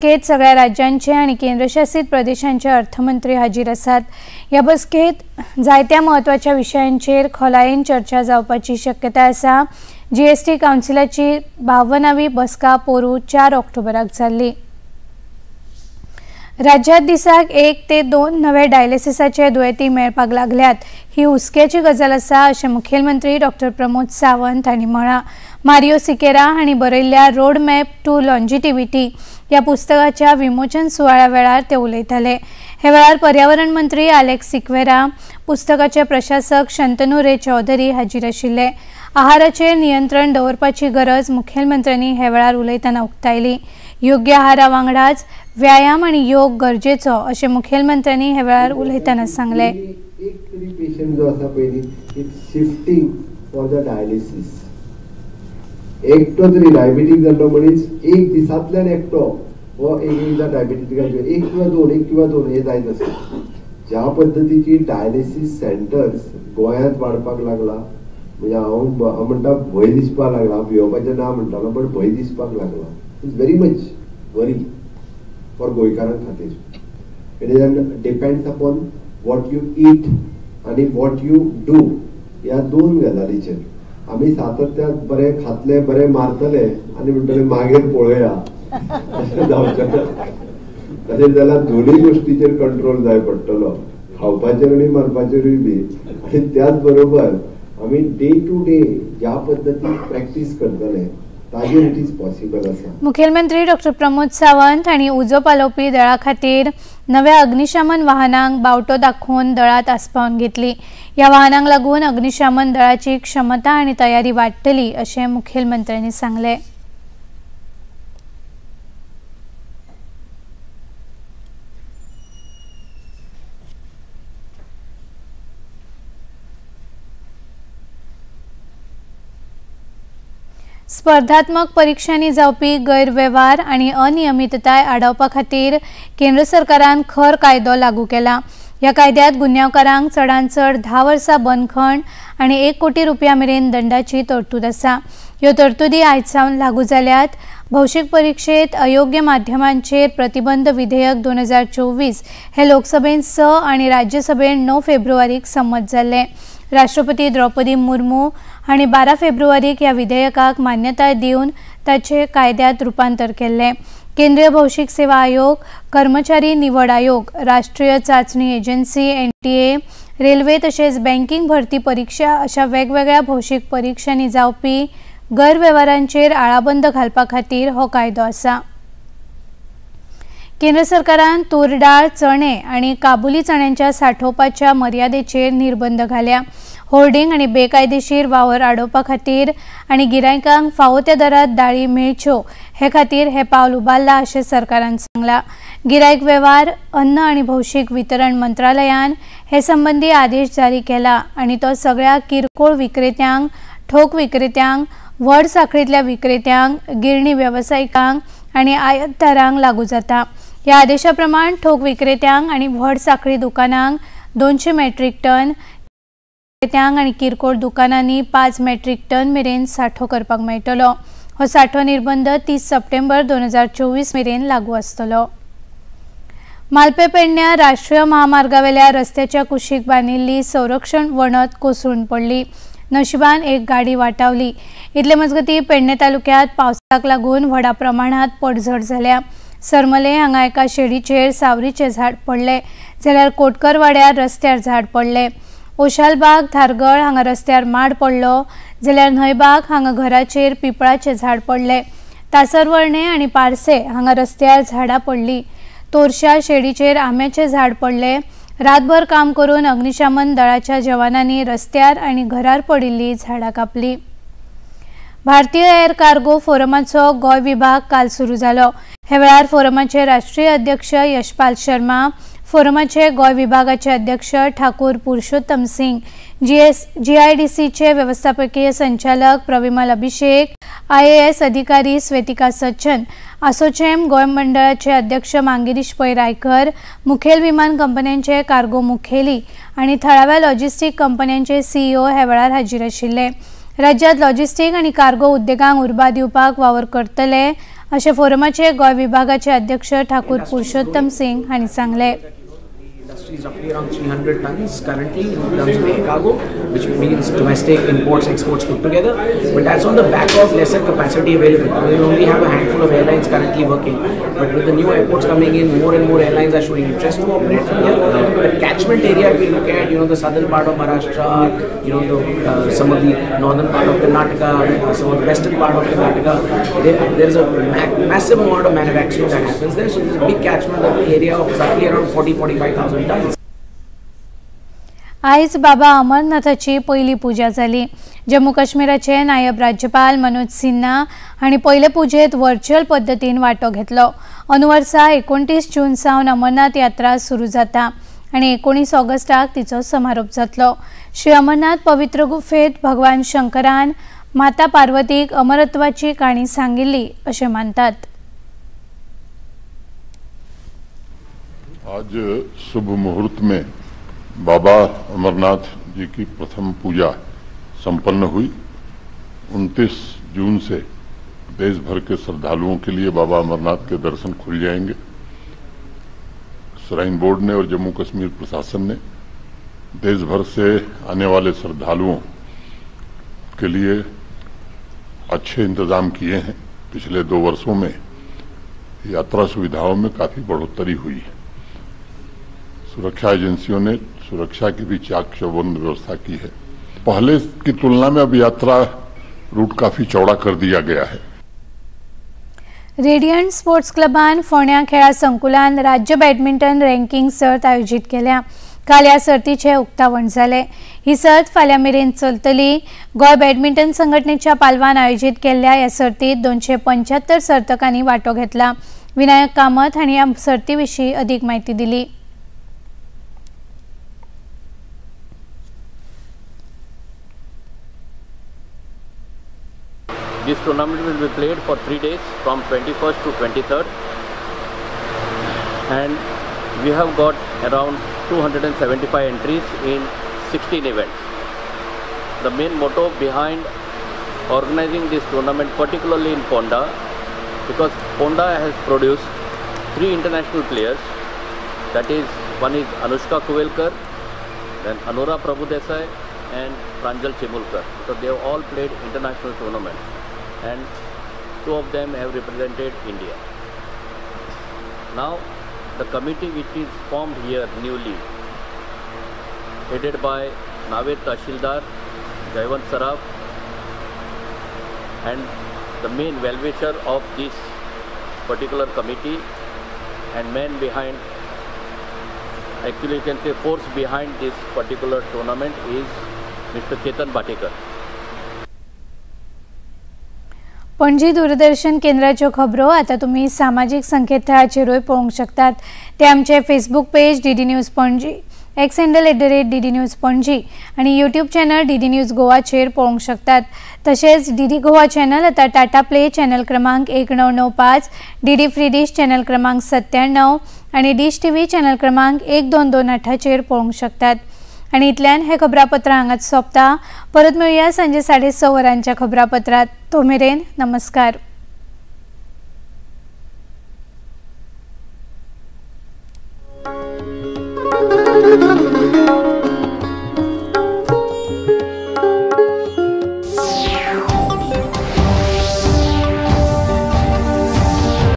बसकेत सगळ्या राज्यांचे आनी केंद्रशासित प्रदेशांचे अर्थमंत्री हाजीर आसात। ह्या बसकेत जायत्या म्हत्वाच्या विशयांचेर खोलायेन चर्चा जावपाची शक्यताय आसा। जीएसटी कावन्सिलाची 52वी बसका पोरू 4 ऑक्टोबराक जाल्ली। राज्यात दिसाक 1 ते 2 नवे डायलिसिसाचे दुयेंती मेळपाक लागल्यात ही हुस्क्याची गजाल आसा अशें मुखेलमंत्री डॉक्टर प्रमोद सावंत हांणी म्हळां। मारियो सिकेरा हांणी बरयल्ल्या रोड मॅप टू लॉन्जिटिव्हिटी ह्या पुस्तकाच्या विमोचन सुवाळ्या वेळार ते उलयताले। हे वेळार पर्यावरण मंत्री आलेक्स सिक्वेरा, पुस्तकाचे प्रशासक शंतनू रे चौधरी हाजीर आशिल्ले। आहाराचेर नियंत्रण दवरपाची गरज मुखेलमंत्र्यांनी हे वेळार उलयतना उक्तायली। योग्य आहारा वांगडाच व्यायाम आनी योग गरजेचो अशें मुखेलमंत्र्यांनी हे वेळार उलयतना सांगलें। एक तरी पेशंट जो आसा पयलीं it's shifting for the dialysis. एकटो तरी डायबिटीक जाल्लो मनीस एक दिसांतल्यान एकटो हो एक एकदां डायबिटीक एक किंवा दोन, एक किंवा दोन हे जायत आसा। ज्या पद्दतीची डायलिसीस सेंटर्स गोंयांत वाडपाक लागला, म्हणजे हांव म्हणटा भंय दिसपाक लागला, हांव भियोवपाचें ना म्हणटालो पण भंय दिसपाक लागला। It's very much worry for गोंयकारां खातीर। It is depends upon what you eat आनी what you do ह्या दोन गजालीचेर। आमी सातत्यात बरें खातले, बरें मारतले आनी म्हणटले मागीर पळोवया अशें जावचें ना। तशें जाल्यार दोनूय गोश्टीचेर कंट्रोल जाय पडटलो, खावपाचेर आनी मारपाचेरूय बी। आनी त्याच बरोबर आमी डे टू डे ज्या पद्दतीन प्रॅक्टीस करतले ताजेर it is possible आसा। मुखेलमंत्री डॉक्टर प्रमोद सावंत हांणी उजो पालोवपी दळा खातीर नव्या अग्निशमन वाहनांक बावटो दाखोवन दळांत आस्पावन घेतली। ह्या वाहनांक लागून अग्निशमन दळाची क्षमता आनी तयारी वाडटली अशें मुखेलमंत्र्यांनी सांगलें। स्पर्धात्मक परीक्षांनी जावपी गैरवेव्हार आनी अनियमितताय आडावपा खातीर केंद्र सरकारान खर कायदो लागू केला। ह्या कायद्यात गुन्यांवकारांक चडांत चड 10 वर्सां बंदखण आनी 1 कोटी रुपया मेरेन दंडाची तरतूद आसा। ह्यो तरतुदी आयज सावन लागू जाल्यात। भौशीक परिक्षेत अयोग्य माध्यमांचेर प्रतिबंध विधेयक 2024 हे लोकसभेन 6 आनी राज्यसभेन 9 फेब्रुवारीक संमत जाल्लें। राष्ट्रपती द्रौपदी मुर्मू हांणी 12 फेब्रुवारीक ह्या विधेयकाक मान्यताय दिवन ताचे कायद्यात रुपांतर केल्लें। केंद्रीय भौशीक सेवा आयोग, कर्मचारी निवड आयोग, राष्ट्रीय चाचणी एजन्सी NTA, railway तशेंच बँकिंग भरती परीक्षा अशा वेगवेगळ्या भौशीक परीक्षांनी जावपी गैरवेव्हारांचेर आळाबंद घालपा खातीर हो कायदो आसा। केंद्र सरकारान तूर डाळ, चणे आनी काबुली चण्यांच्या साठोवपाच्या मर्यादेचेर निर्बंध घाल्या। होर्डिंग आनी बेकायदेशीर वावर आडोवपा खातीर आनी गिरायकांक फावो त्या दरात दाळी मेळच्यो हे खातीर हे पावल उबारलां अशें सरकारान सांगलां। गिरायक वेव्हार, अन्न आनी भौशीक वितरण मंत्रालयान हे संबंदी आदेश जारी केला आनी तो सगळ्या किरकोळ विक्रेत्यांक, ठोक विक्रेत्यांक, व्हड साखळींतल्या विक्रेत्यांक, गिरणी वेवसायिकांक आनी आयातदारांक लागू जाता। ह्या आदेशा प्रमाण ठोक विक्रेत्यांक आनी व्हड साखळी दुकानांक 200 मेट्रीक टन, विक्रेत्यांक आनी किरकोळ दुकानांनी 5 मेट्रीक टन मेरेन सांठो करपाक मेळटलो। हो सांठो निर्बंध 30 सप्टेंबर 2024 मेरेन लागू आसतलो। मालपे पेडण्या राष्ट्रीय महामार्गावेल्या रस्त्याच्या कुशीक बांदिल्ली संरक्षण वणत कोसळून पडली। नशिबान एक गाडी वाटावली। इतले मजगती पेडणे तालुक्यात पावसाक लागून व्हडा प्रमाणात पडझड जाल्या। सरमले हांगा एका शेडीचेर सावरीचें झाड पडलें, जाल्यार कोटकरवाड्यार रस्त्यार झाड पडलें। ओशालबाग, धारगळ हांगा रस्त्यार माड पडलो, जाल्यार न्हंयबाग हांगा घराचेर पिपळाचें झाड पडलें। तासरवर्णे आनी पार्से हांगा रस्त्यार झाडां पडली। तोरशा शेडीचेर आंब्याचें झाड पडलें। रातभर काम करून अग्निशमन दळाच्या जवानांनी रस्त्यार आनी घरार पडिल्ली झाडां कापली। भारतीय एअर कार्गो फोरमाचो गोंय विभाग काल सुरू जालो। हे वेळार फोरमाचे राष्ट्रीय अध्यक्ष यशपाल शर्मा, फोरमाचे गोंय विभागाचे अध्यक्ष ठाकूर पुरुषोत्तम सिंग, GIDCचे व्यवस्थापकीय संचालक प्रविमल अभिषेक, IAS अधिकारी स्वेतिका सच्चन, आसोचेम गोंय मंडळाचे अध्यक्ष मांगिरीश पै रायकर, मुखेल विमान कंपन्यांचे कार्गो मुखेली आनी थळाव्या लॉजिस्टीक कंपन्यांचे CEO हे वेळार हाजीर आशिल्ले। राज्यात लॉजिस्टीक आनी कार्गो उद्देगांक उर्बा दिवपाक वावर करतले अशें फोरमाचे गोंय विभागाचे अध्यक्ष ठाकूर पुरुषोत्तम सिंग हांणी सांगलें. Industry is roughly around 300 tons currently in terms of air cargo, which means domestic imports, exports put together. But that's on the back of lesser capacity available. We only have a handful of airlines currently working. But with the new airports coming in, more and more airlines are showing interest to operate from here. The catchment area, if we look at, you know, the southern part of Maharashtra, you know, the, some of the northern part of Karnataka, some of the western part of Karnataka, there is a massive amount of manufacturing that happens there. So there's a big catchment of the area of roughly around 40-45,000 tons. आयज बाबा अमरनाथाची पयली पुजा जाली. जम्मू काश्मीराचे नायब राज्यपाल मनोज सिन्हा हांणी पयले पुजेंत व्हर्च्युअल पद्दतीन वांटो घेतलो. अंदू वर्सा 29 जून सावन अमरनाथ यात्रा सुरू जाता आनी 19 ऑगस्टाक तिचो समारोप जातलो. श्री अमरनाथ पवित्र गुफेत भगवान शंकरान माता पार्वतीक अमरत्वाची काणी सांगिल्ली अशें मानतात. आज शुभ मुहूर्त में बाबा अमरनाथ जी की प्रथम पूजा संपन्न हुई। 29 जून से देश भर के श्रद्धालुओं के लिए बाबा अमरनाथ के दर्शन खुल जाएंगे। श्राइन बोर्ड ने और जम्मू कश्मीर प्रशासन ने देश भर से आने वाले श्रद्धालुओं के लिए अच्छे इंतजाम किए हैं। पिछले 2 वर्षों में यात्रा सुविधाओं में काफ़ी बढ़ोतरी हुई है। सुरक्षा एजेंसियों ने सुरक्षा की भी चाक चौबंद व्यवस्था की है। पहले की तुलना में अब यात्रा रूट काफी चौड़ा कर दिया गया है। रेडियंट स्पोर्ट्स क्लबान फोण्या खेळा संकुलान राज्य बॅडमिंटन रँकिंग सर्त आयोजित केल्या। काल ह्या सर्तीचें उक्तावण जालें। ही सर्त फाल्यां मेरेन चलतली। गोंय बॅडमिंटन संघटनेच्या पालवान आयोजित केल्ल्या ह्या सर्तीत 275 सर्तकांनी वांटो घेतला। विनायक कामत हांणी ह्या सर्ती विशीं अदीक म्हायती दिली। This tournament will be played for 3 days from 21st to 23rd, and we have got around 275 entries in 16 events. The main motto behind organizing this tournament, particularly in Ponda, because Ponda has produced 3 international players, that is, one is Anushka Kuvelkar, then Anura Prabhudesai and Pranjal Chimulkar. So they have all played international tournaments and 2 of them have represented India. Now the committee which is formed here newly, headed by Naved Tashildar, Jaywant Saraf, and the main well-wisher of this particular committee and man behind, actually you can say force behind this particular tournament is Mr. Chetan Bhatekar. Panaji Doordarshan केंद्राच्यो खबरो आता तुम्ही सामाजिक संकेतथळाचेरूय पळोवंक शकतात। ते आमचे Facebook page DD news Panaji, X handle @DD news Panaji आणि YouTube channel DD news गोवाचेर पळोवंक शकतात। तशेंच डीडी गोवा चॅनल आता टाटा प्ले चॅनल क्रमांक 1995, डीडी फ्री डिश चॅनल क्रमांक 97 आणि डिश टीव्ही चॅनल क्रमांक 1228चेर पळोवंक शकतात। आणि इतल्यान हे खबरापत्र हांगाच सोंपता। परत मेळुया सांजे 6:30 वरांच्या खबरापत्रात। तो मेरेन नमस्कार।